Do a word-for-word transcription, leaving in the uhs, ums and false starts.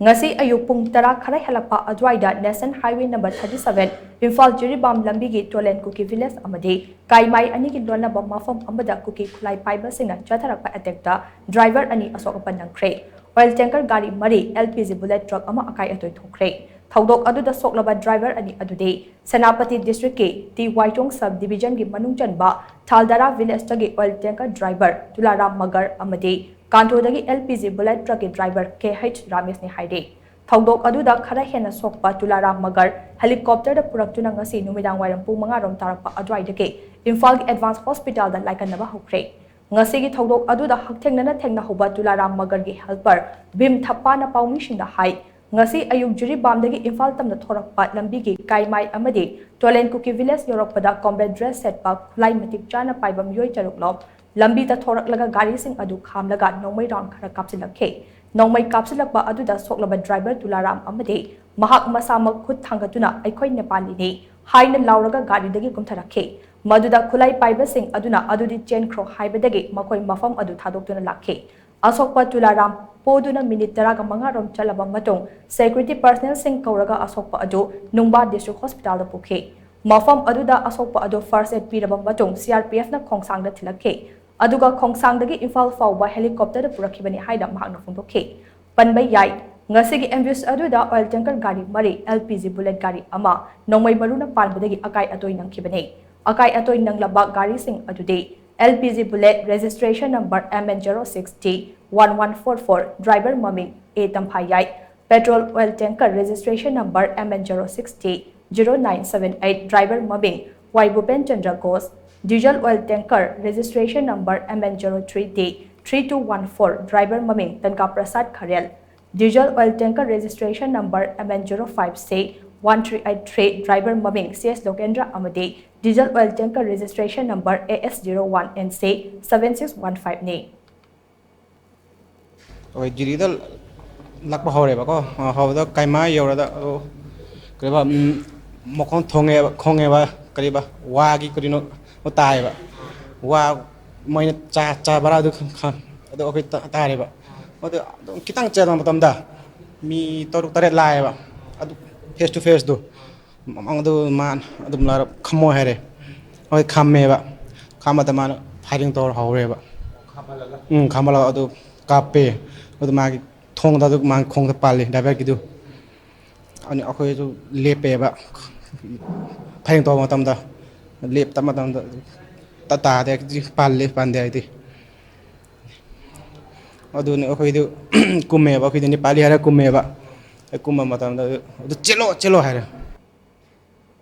ꯉꯁꯤ ꯑꯌꯨꯛ ꯄꯨꯡ ꯇꯔꯥ ꯈꯔ ꯍꯦꯜꯂꯛꯄ ꯑꯗꯨꯋꯥꯏꯗ National Highway number thirty seven, Imphal Jiribam ꯂꯝꯕꯤꯒꯤ ꯇꯣꯂꯦꯟ ꯀꯨꯀꯤ village ꯑꯃꯗꯤ ꯀꯥꯏꯃꯥꯏ ꯑꯅꯤꯒꯤ ꯂꯣꯟꯅꯕ ꯃꯐꯝ ꯑꯃꯗ ꯀꯨꯀꯤ ꯈꯨꯠꯂꯥꯏ ꯄꯥꯏꯕꯁꯤꯡꯅ ꯆꯠꯊꯔꯛꯄ attackꯇ driver ꯑꯅꯤ ꯑꯁꯣꯛ ꯑꯄꯟ ꯅꯪꯈ꯭ꯔꯦ꯫ Oil tanker ꯒꯥꯔꯤ ꯃꯔꯤ, L P G bullet truck ꯑꯃ ꯑꯀꯥꯏ ꯑꯇꯣꯏ ꯊꯣꯛꯈ꯭ꯔꯦ꯫ ꯊꯧꯗꯣꯛ ꯑꯗꯨꯗ ꯁꯣꯛꯂꯕ driver ꯑꯅꯤ ꯑꯗꯨꯗꯤ ꯁꯦꯅꯥꯄꯇꯤ districtꯀꯤ ꯇꯤ ꯋꯥꯏꯆꯣꯡ sub divisionꯒꯤ ꯃꯅꯨꯡ ꯆꯟꯕ ꯊꯥꯜꯗꯥꯔꯥ villageꯇꯒꯤ oil tanker driver ꯇꯨꯂꯥꯔꯥꯝ ꯃꯒꯔ ꯑꯃꯗꯤ ꯀꯥꯟꯊꯣꯗꯒꯤ L P G bullet truckꯀꯤ driver K H ꯔꯥꯃꯦꯁꯅꯤ ꯍꯥꯏꯔꯤ꯫ ꯊꯧꯗꯣꯛ ꯑꯗꯨꯗ ꯈꯔ ꯍꯦꯟꯅ ꯁꯣꯛꯄ ꯇꯨꯂꯥꯔꯥꯝ ꯃꯒꯔ helicopterꯗ ꯄꯨꯔꯛꯇꯨꯅ ꯉꯁꯤ ꯅꯨꯃꯤꯗꯥꯡ ꯋꯥꯏꯔꯝ ꯄꯨꯡ ꯃꯉꯥ ꯔꯣꯝ ꯇꯥꯔꯛꯄ ꯑꯗꯨꯋꯥꯏꯗꯒꯤ ꯏꯝꯐꯥꯜꯒꯤ advance hospitalꯗ ꯂꯥꯏꯀꯠꯅꯕ ꯍꯧꯈ꯭ꯔꯦ꯫ ꯉꯁꯤꯒꯤ ꯊꯧꯗꯣꯛ ꯑꯗꯨꯗ ꯍꯛꯊꯦꯡꯅꯅ ꯊꯦꯡꯅꯍꯧꯕ ꯇꯨꯂꯥꯔꯥꯝ ꯃꯒꯔꯒꯤ helper ꯚꯤꯝ ꯊꯞꯄꯥꯅ ꯄꯥꯎꯃꯤꯁꯤꯡꯗ ꯍꯥꯏ, ꯉꯁꯤ ꯑꯌꯨꯛ ꯖꯤꯔꯤꯕꯥꯝꯗꯒꯤ ꯏꯝꯐꯥꯜ ꯇꯝꯅ ꯊꯣꯔꯛꯄ ꯂꯝꯕꯤꯒꯤ ꯀꯥꯏꯃꯥꯏ ꯑꯃꯗꯤ ꯇꯣꯂꯦꯟ ꯀꯨꯀꯤ village ꯌꯧꯔꯛꯄꯗ combat dress ꯁꯦꯠꯄ, ꯈꯨꯠꯂꯥꯏ ꯃꯇꯤꯛ ꯆꯥꯅ ꯄꯥꯏꯕ ꯃꯤꯑꯣꯏ ꯇꯔꯨꯛ ꯂꯣꯝ ꯂꯝꯕꯤꯗ ꯊꯣꯔꯛꯂꯒ ꯒꯥꯔꯤꯁꯤꯡ ꯑꯗꯨ ꯈꯥꯝꯂꯒ ꯅꯣꯡꯃꯩ round ꯈꯔ ꯀꯥꯞꯁꯤꯜꯂꯛꯈꯤ꯫ ꯅꯣꯡꯃꯩ ꯀꯥꯞꯁꯤꯜꯂꯛꯄ ꯑꯗꯨꯗ ꯁꯣꯛꯂꯕ driver ꯇꯨꯂꯥꯔꯥꯝ ꯑꯃꯗꯤ ꯃꯍꯥꯛ ꯃꯁꯥꯃꯛ ꯈꯨꯠ ꯊꯥꯡꯒꯠꯇꯨꯅ "ꯑꯩꯈꯣꯏ ꯅꯦꯄꯥꯂꯤꯅꯤ" ꯍꯥꯏꯅ ꯂꯥꯎꯔꯒ ꯒꯥꯔꯤꯗꯒꯤ ꯀꯨꯝꯊꯔꯛꯈꯤ꯫ ꯃꯗꯨꯗ ꯈꯨꯠꯂꯥꯏ ꯄꯥꯏꯕꯁꯤꯡ ꯑꯗꯨꯅ "ꯑꯗꯨꯗꯤ ꯆꯦꯟꯈ꯭ꯔꯣ" ꯍꯥꯏꯕꯗꯒꯤ ꯃꯈꯣꯏ ꯃꯐꯝ ꯑꯗꯨ ꯊꯥꯗꯣꯛꯇꯨꯅ ꯂꯥꯛꯈꯤ꯫ ꯑꯁꯣꯛꯄ ꯇꯨꯂꯥꯔꯥꯝ ꯄꯣꯗꯨꯅ minute ꯇꯔꯥꯒ ꯃꯉꯥ ꯔꯣꯝ ꯆꯠꯂꯕ ꯃꯇꯨꯡ security personnelꯁꯤꯡ ꯀꯧꯔꯒ ꯑꯁꯣꯛꯄ ꯑꯗꯨ ꯅꯨꯡꯕꯥ district hospitalꯗ ꯄꯨꯈꯤ꯫ ꯃꯐꯝ ꯑꯗꯨꯗ ꯑꯁꯣꯛꯄ ꯑꯗꯨ first aid ꯄꯤꯔꯕ ꯃꯇꯨꯡ CRPFꯅ ꯈꯣꯡꯁꯥꯡꯗ ꯊꯤꯜꯂꯛꯈꯤ꯫ ꯑꯗꯨꯒ ꯈꯣꯡꯁꯥꯡꯗꯒꯤ ꯏꯝꯐꯥꯜ ꯐꯥꯎꯕ helicopterꯗ ꯄꯨꯔꯛꯈꯤꯕꯅꯤ ꯍꯥꯏꯅ ꯃꯍꯥꯛꯅ ꯐꯣꯡꯗꯣꯛꯈꯤ꯫ ꯄꯟꯕ ꯌꯥꯏ, ꯉꯁꯤꯒꯤ ambush ꯑꯗꯨꯗ oil tanker ꯒꯥꯔꯤ ꯃꯔꯤ, L P G bullet ꯒꯥꯔꯤ ꯑꯃ, ꯅꯣꯡꯃꯩ ꯃꯔꯨꯅ ꯄꯥꯟꯕꯗꯒꯤ ꯑꯀꯥꯏ ꯑꯇꯣꯏ ꯅꯪꯈꯤꯕꯅꯤ꯫ ꯑꯀꯥꯏ ꯑꯇꯣꯏ ꯅꯪꯂꯕ ꯒꯥꯔꯤꯁꯤꯡ ꯑꯗꯨꯗꯤ L P G bullet registration number M N zero six T one one four four, driver ꯃꯃꯤꯡ A ꯇꯝꯐꯥꯌꯥꯏ, petrol oil tanker registration number M N zero six T zero nine seven eight, driver ꯃꯃꯤꯡ Y ꯚꯨꯄꯦꯟ Chandra ꯒꯣꯁ, diesel oil tanker registration number M N zero three T three two one four, driver ꯃꯃꯤꯡ ꯇꯟꯀꯥ ꯄ꯭ꯔꯁꯥꯗ ꯈꯔꯦꯜ, diesel oil tanker registration number M N zero five C one three eight three, driver ꯃꯃꯤꯡ C S ꯂꯣꯀꯦꯟꯗ꯭ꯔ ꯑꯃꯗꯤ diesel oil tanker registration number A S zero one N C seven six one five ꯅꯤ꯫ ꯑꯩꯈꯣꯏ ꯖꯤꯔꯤꯗ ꯂꯥꯛꯄ ꯍꯧꯔꯦꯕꯀꯣ꯫ ꯑ, ꯍꯧꯕꯗ ꯀꯩꯃꯥ ꯌꯧꯔꯗ, ꯑꯗꯣ, ꯀꯔꯤꯕ, ꯎꯝ, ꯃꯈꯣꯟ ꯊꯣꯡꯉꯦꯕ, ꯈꯣꯡꯉꯦꯕ, ꯀꯔꯤꯕ, ꯋꯥꯒꯤ ꯀꯔꯤꯅꯣ ꯇꯥꯏꯌꯦꯕ꯫ ꯋꯥ ꯃꯣꯏꯅ ꯆꯥ-, ꯆꯥꯕ꯭ꯔꯥ ꯑꯗꯨ ꯈꯪ-, ꯈꯪ-, ꯑꯗꯨ ꯑꯩꯈꯣꯏ ꯇꯥ-, ꯇꯥꯔꯦꯕ꯫ ꯑꯗꯨ ꯑꯗꯨꯝ ꯈꯤꯇꯪ ꯆꯦꯟꯕ ꯃꯇꯝꯗ ꯃꯤ ꯇꯔꯨꯛ ꯇꯔꯦꯠ ꯂꯥꯛꯑꯦꯕ, ꯑꯗꯨ face to faceꯇꯨ꯫ ꯃꯃꯥꯡꯗ ꯃꯥꯅ ꯑꯗꯨꯝ ꯂꯥꯛꯑꯒ "ꯈꯝꯃꯣ" ꯍꯥꯏꯔꯦ꯫ ꯍꯣꯏ, ꯈꯝꯃꯦꯕ꯫ ꯈꯝꯕꯗ ꯃꯥꯅ firing ꯇꯧꯔ ꯍꯧꯔꯦꯕ꯫ ꯎꯝ, ꯈꯝꯍꯜꯂꯒ ꯑꯗꯨ ꯀꯥꯞꯄꯦ꯫ ꯑꯗꯨ ꯃꯥꯒꯤ ꯊꯣꯡꯗ, ꯑꯗꯨ ꯃꯥꯒꯤ ꯈꯣꯡꯗ ꯄꯥꯜꯂꯤ, driverꯒꯤꯗꯨ꯫ ꯑꯗꯨ ꯑꯩꯈꯣꯏꯁꯨ ꯂꯦꯞꯄꯦꯕ꯫ Firing ꯇꯧꯕ ꯃꯇꯝꯗ, ꯂꯦꯞꯇ ꯃꯇꯝꯗ ꯇ-, ꯇꯥꯗꯦ, ꯄꯥꯜꯂꯦ, ꯄꯥꯟꯗꯦ ꯍꯥꯏꯗꯤ꯫ ꯑꯗꯨꯅ ꯑꯩꯈꯣꯏꯗꯨ ꯀꯨꯝꯃꯦꯕ, ꯑꯩꯈꯣꯏꯗꯨ ꯅꯦꯄꯥꯂꯤ ꯍꯥꯏꯔ ꯀꯨꯝꯃꯦꯕ꯫ ꯀꯨꯝꯕ ꯃꯇꯝꯗ ꯑꯗꯨ "ꯆꯦꯜꯂꯣ, ꯆꯦꯜꯂꯣ" ꯍꯥꯏꯔꯦ꯫